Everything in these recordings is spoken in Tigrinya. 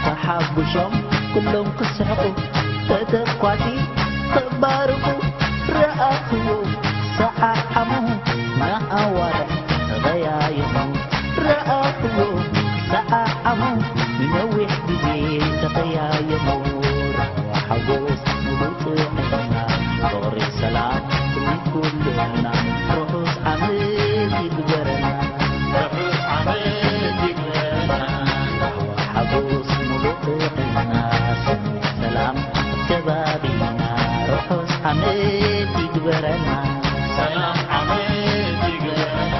ተሓጉሶም ኩሎም ክስሕቑ፣ ተተኳሲ ክባርቑ፣ ረኣኽዎ ሰዓዓሙ ንኣዋርሕ ተቐያየሙ፣ ረኣኽዎ ሰዓዓሙ ንነዊሕ ግዜ ተቐያየሙ። ራህዋ ሓጎስ ምሉእ ጥዕና፣ ፍቕሪ ሰላም ስኒት ኩልና፣ ርሑስ ዓመት ይግበረና። ርሑስ ዓመት ይግበረና። ራህዋ ሓጎስ ምሉእ ጥዕና፣ ስኒት ሰላም ኣብ ከባቢና፣ ርሑስ ዓመት ይግበረና። ሰላም ዓመት ይግበረና።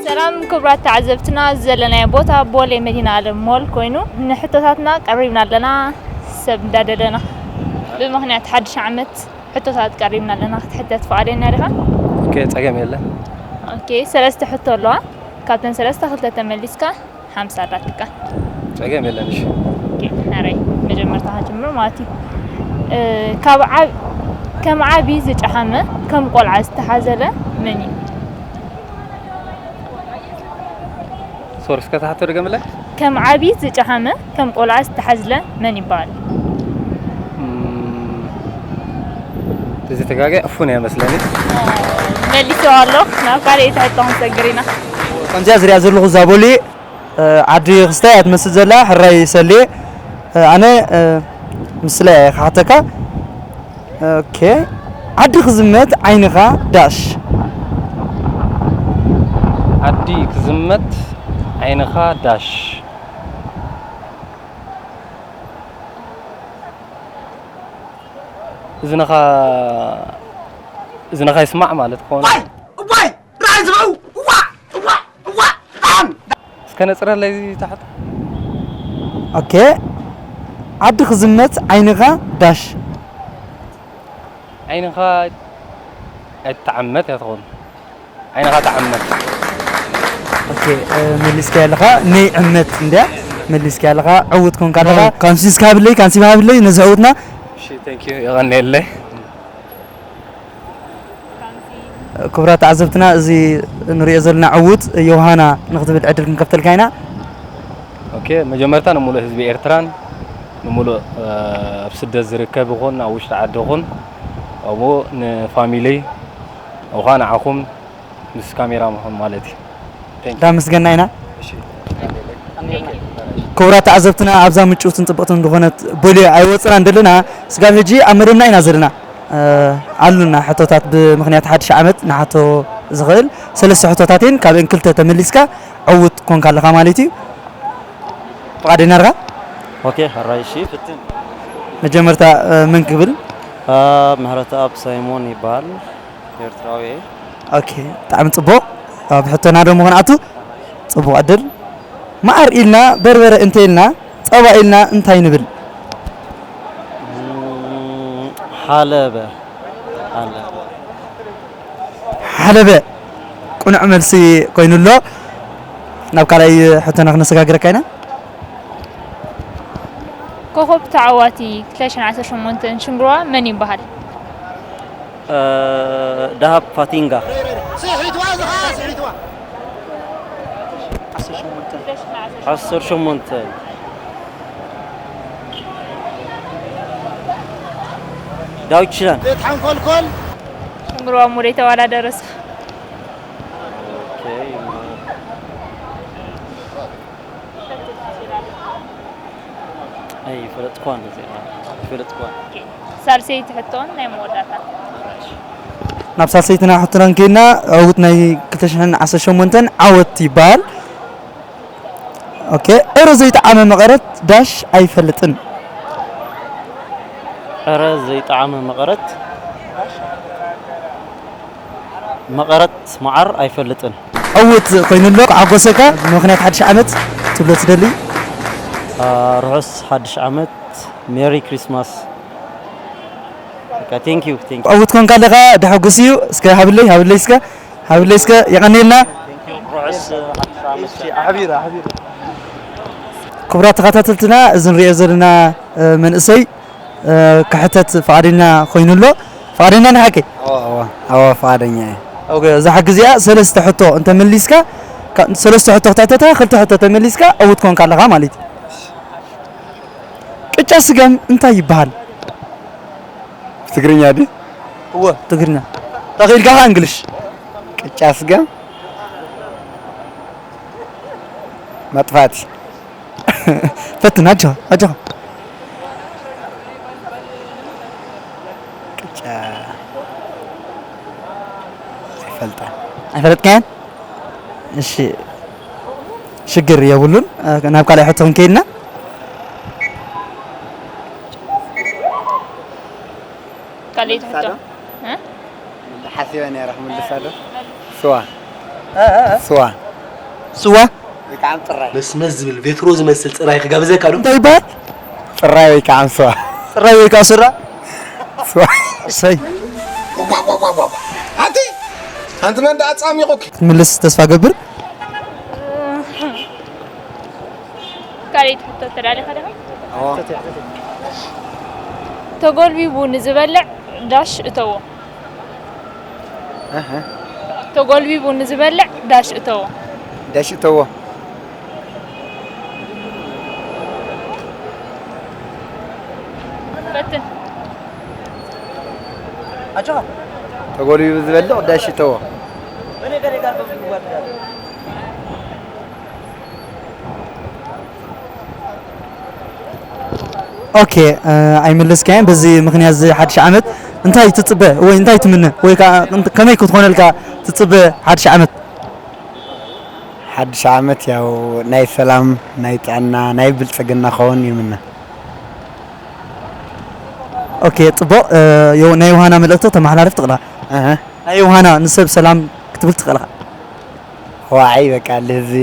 ሰላም ክቡራት ተዓዘብትና፣ ዘለናዮ ቦታ ቦሌ መድኃኔዓለም ሞል ኮይኑ ንሕቶታትና ቀሪብና ኣለና። ሰብ እንዳደለና ብምኽንያት ሓድሽ ዓመት ሕቶታት ቀሪብና ኣለና። ክትሕተት ፍቓደኛ ዲኻ? ኦኬ፣ ጸገም የለን። ኦኬ፣ ሰለስተ ሕቶ ኣለዋ። ካብተን ሰለስተ ክልተ ተመሊስካ ሓምሳ ኣላትካ። ጸገም የለን። እሺ። ኦኬ፣ ናረይ መጀመርታ ክጅምር ማለት እዩ። እ፣ ካብ ዓብ-፣ ከም ዓቢ ዝጨሓመ፣ ከም ቆልዓ ዝተሓዘለ መን እዩ? ሶሪ፣ እስከ ተሓቶ ድገምለይ። ከም ዓቢ ዝጨሓመ፣ ከም ቆልዓ ዝተሓዝለ መን ይበሃል? እም፣ ተዘተጋገ እፉን እያ መስለኒ። መሊሰዋ ኣሎ። ናብ ካልእ ትሕቶ ክንሰግር ኢና። ከምዚኣ ዝሪኣ ዘለኹ እዛ ቦሌ፣ እ፣ ዓዲ ክስታይ እያ ትመስል ዘላ፣ ሕራይ ሰልየ። እ፣ ኣነ፣ እ፣ ምስላ እየ ክሓተካ። ኦኬ። ዓዲ ክዝመት ዓይንኻ ዳሽ። ዓዲ ክዝመት ዓይንኻ ዳሽ። እዝንኻ፣ እዝንኻ ይስማዕ ማለት ክኾን። እዋይ! እዋይ! ራይ ዝበው! እዋ! እዋ! እዋ! ኣን! እስከ ነጽረለይ ታሕት። ኦኬ። ዓዲ ክዝመት ዓይንኻ ዳሽ። ዓይንኻ ኣይትዓመት እያ ትኸውን። ዓይንኻ ተዓመት። ኦኬ፣ እ፣ መሊስካ ኣለኻ። ነይ ዕመት እንድያ። መሊስካ ኣለኻ። ዕውት ኮንካ ኣለኻ። ካንሲስ ካብለይ፣ ካንሲ ማብለይ ነዚ ዕውትና። እሺ፣ thank you። የቐንየለይ። ክቡራት ተዓዘብትና፣ እዚ ንሪኦ ዘለና ዕዉት ዮሃና ንክትብል ዕድል ክንከፍተልካ ኢና። ኦኬ፣ መጀመርታ ንምሉእ ህዝቢ ኤርትራን ንምሉእ፣ እ፣ ኣብ ስደት ዝርከብ ይኹን ኣብ ውሽጢ ዓዲ ይኹን፣ ከምኡ ንፋሚሊይ፣ እንኳ ንዓኹም ምስ ካሜራ ምኹም ማለት እዩ። Thank you። እንዳመስገና ኢና። እሺ። ክቡራት ተዓዘብትና፣ ኣብዛ ምጭውትን ጽብቕትን ዝኾነት ቦሌ ኣይወጽናን ዘለና። ስጋብ ሕጂ ኣብ መደብና ኢና ዘለና። እ፣ ኣሉና ሕቶታት ብምኽንያት ሓድሽ ዓመት ንሓቶ ዝኽእል ሰለስተ ሕቶታት እየን። ካብአን ክልተ ተመሊስካ ዕዉት ኮንካ ኣለኻ ማለት እዩ። ፍቓደኛ ዲኻ? ኦኬ፣ ሕራይ፣ እሺ፣ ፍትን። መጀመርታ፣ እ፣ መን ክብል? እ፣ ምህረተኣብ ሳይሞን ይበሃል። ኤርትራዊ እየ። ኦኬ፣ ብጣዕሚ ጽቡቕ። ኣብ ሕቶና ደሞ ክንኣቱ፣ ጽቡቕ ዕድል። መዓር ኢልና በርበረ እንተ ኢልና፣ ጸባ ኢልና እንታይ ንብል? እም፣ ሓለበ። ሓለበ። ሓለበ። ቅኑዕ መልሲ ኮይኑ ኣሎ። ናብ ካልኣይ ሕቶና ክነሰጋግረካ ኢና። ኮኾብ ተዓዋቲ ክልተ ሽሕን ዓሰርተ ሸሞንተን ሽንግርዋ መን ይበሃል? እ፣ ደሃብ ፋቲንጋ። ስሒትዋ፣ እዚ ኸኣ ስሒትዋ። ዓሰርተ ሸሞንተ። ዳዊት ችላን። ቤት ሓንኮልኮል። ሽንግርዋ እሞ ደይተዋዳደረስ። ኦኬ። ኣይፈለጥኳን እዚኣ፣ ኣይፈለጥኳን። ሳልሰይቲ ሕቶን ናይ መወዳእታ። ናብ ሳልሰይትና ሕቶና እንከይድና፣ ዕዉት ናይ ክልተ ሽሕን ዓሰርተ ሸሞንተን ዓወት ይበሃል። ኦኬ፣ ዕረ ዘይጠዓመ መቐረት ዳሽ ኣይፈልጥን። ዕረ ዘይጠዓመ መቐረት፣ መቐረት መዓር ኣይፈልጥን። ዕዉት ኮይኑ ኣሎ፣ ክዓጎሰካ ብምኽንያት ሓድሽ ዓመት ትብሎ ትደሊ? አ፣ ርሑስ ሓድሽ ዓመት፣ ሜሪ ክሪስማስ። ቴንክ ዩ ቴንክ ዩ። ዕውት ኮንካ ኣለኻ፣ ደሐጉስ እዩ። እስከ ሃብለይ፣ ሃብለይ እስከ፣ ሃብለይ እስከ፣ የቐንየልና። ክቡራት ተኸታተልትና፣ እዚ ንሪኦ ዘለና መንእሰይ ክሕተት ፍቓደኛ ኮይኑ ኣሎ። ፍቓደኛ ንሓቂ? ኣዎ ኣዎ ኣዎ ፍቓደኛ እየ። እዛ ሕጂ እዚኣ ሰለስተ ሕቶ እንተመሊስካ፣ ሰለስተ ሕቶ ክትሕተታ፣ ክልተ ሕቶ ተመሊስካ ዕውት ኮንካ ኣለኻ ማለት እዩ። ቅጫ ስገም እንታይ ይበሃል? ብትግርኛ ድዩ? እወ ትግርኛ። ተኺኢልካ ኸዓ እንግሊሽ። ቅጫ ስገም መጥፋእቲ። ፈትን ኣጆኻ ኣጆኻ። ቅጫ ኣይፈልጣን። ኣይፈለጥካያን? እሺ ሽግር የብሉን። ናብ ካልኣይ ሕቶ ክንከይድ ኢና። ካልኣይቲ ሕቶ። ሓሲበ ነይረ ክምልሳ ዶ? ስዋ ስዋ ስዋ ወይ ከዓ ጥራይ መስመስ ዝብል ቬትሮ ዝመስል ፅራይ ክጋብዘካ ዶ? እንታይ ይበሃል? ጥራይ ወይ ከዓ ስዋ ጥራይ ወይ ከዓ ስራ ስዋ እሰይ ኣንቲ ኣንቲ መን ደኣ ጻሚቑኪ ክትምልስ ተስፋ ገብር ካልኣይቲ ሕቶ ተዳሊኻ ዲኻ? ተጎልቢቡ ንዝበልዕ ዳሽ እተዎ። ተጎልቢቡ ንዝበልዕ ዳሽ እተዎ። ዳሽ እተዎ። ፈትን። ተጎልቢቡ ዝበልዕ ዳሽ እተዎ። ኦኬ ኣይመለስካያን። በዚ ምኽንያት እዚ ሓድሽ ዓመት እንታይ ትጽበ ወይ እንታይ ትምነ ወይ ከዓ ከመይ ክትኾነልካ ትጽበ ሓድሽ ዓመት? ሓድሽ ዓመት ያው ናይ ሰላም ናይ ጥዕና ናይ ብልጽግና ኸውን ይምነ። ኦኬ ጽቡቕ። ናይ ዮሃና መልእኽቶ ተመሓላልፍ ትኽእላ። ናይ ዮሃና ንሰብ ሰላም ክትብል ትኽእልኻ። ዋዓይ በቃ ለህዝቢ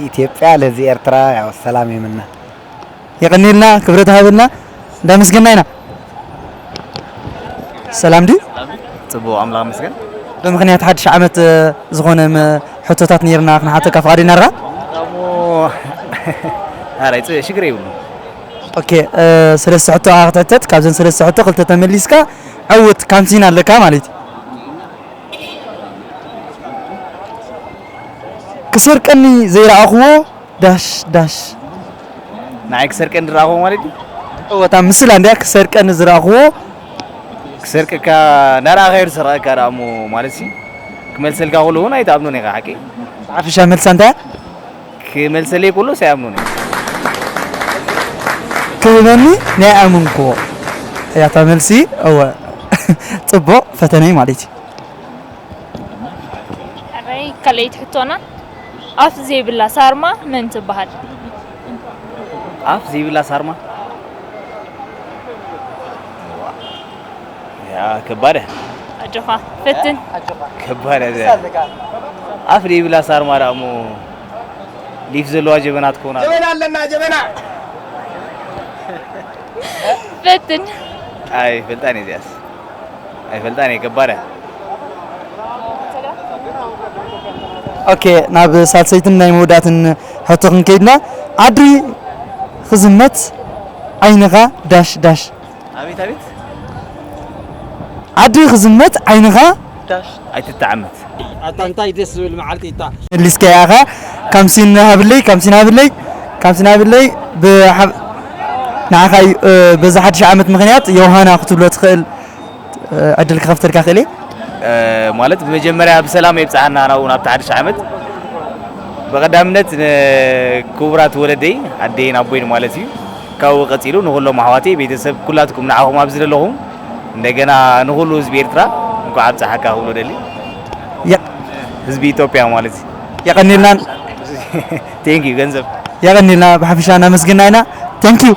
ኢትዮጵያ ለህዝቢ ኤርትራ ያው ሰላም ይምነ። የቐንየልና ክብረት ሃበልና እንዳመስገና ኢና። ሰላም ድዩ? ጽቡቕ ኣምላኽ ይመስገን። ብምኽንያት ሓድሽ ዓመት ዝኾነ ሕቶታት ነይርና ክንሓተካ ፍቓድ ኢና ራ? ኧረ ሽግር የብሉ። ኦኬ ሰለስተ ሕቶ ክትሕተት ካብዘን ሰለስተ ሕቶ ክልተ ተመሊስካ ዕውት ካምሲን ኣለካ ማለት እዩ። ክሰርቀኒ ዘይረኣኽዎ ዳሽ ዳሽ ንዓይ ክሰርቀኒ ዝረኣኽዎ ማለት እዩ። እወ እታ ምስላ እንድያ ክሰርቀኒ ዝረኣኽዎ ክሰርቀካ እንዳረኣኻዮ ዝሰርቀካ ደኣ እሞ ማለት ሲ ክመልሰልካ ከሎ እውን ኣይትኣምኖን ኢኻ ሓቂ። ብሓፈሻ መልሳ እንታይ እያ? ክመልሰለይ ከሎ ኣይኣምኖን እየ። ክህበኒ ናይ ኣመንክዎ እያ እታ መልሲ። እወ ጽቡቕ ፈተነይ ማለት እዩ። ሕራይ ካልኣይቲ ሕቶና ኣፍ ዘይብላ ሳርማ መን ትበሃል? ኣፍ ዘይብላ ሳርማ ያ ከባድ እያ። ኣጆኻ ፈትን። ከባድ እያ እዚኣ። ኣፍ ዘይብላ ሳርማ ደኣ እሞ ሊፍ ዘለዋ ጀበና ትኸውን ኣላ። ጀበና ኣለና ጀበና። ፈትን። ኣይፈልጣን እየ እዚኣስ። ኣይፈልጣን እየ ከባድ እያ። ኦኬ ናብ ሳልሰይትን ናይ መወዳእትን ሕቶ ክንከይድና ዓዲ ክዝመት ዓይንኻ ዳሽ ዳሽ ኣቤት ኣቤት ዓዲ ክዝመት ዓይንኻ ኣይትተዓመት። ኣታ እንታይ ደስ ዝብል መዓልቲ እታ መሊስካያ ኢኻ። ካምሲን ሃብለይ ካምሲን ሃብለይ ካምሲን ሃብለይ ብሓ- ንዓኻ እዩ፣ እ፣ በዚ ሓድሽ ዓመት ምኽንያት ዮሃና ክትብሎ ትኽእል፣ እ፣ ዕድል ክኸፍተልካ ክእል እየ። ማለት ብመጀመርያ ብሰላም የብፅሓና ናብኡ ናብቲ ሓድሽ ዓመት። ብቐዳምነት ንክቡራት ወለደይ ኣደይን ኣቦይን ማለት እዩ። ካብኡ ቀፂሉ ንኩሎም ኣሕዋተይ ቤተሰብ ኩላትኩም ንዓኹም ኣብዚ ዘለኹም እንደገና ንኩሉ ህዝቢ ኤርትራ እንኳዕ ኣብፀሓካ ክብሎ ደሊ። የ- ህዝቢ ኢትዮጵያ ማለት እዩ። የቐኒልና ቴንክ ዩ ገንዘብ የቐኒልና ብሓፈሻ እናመስግና ኢና። ቴንክ ዩ።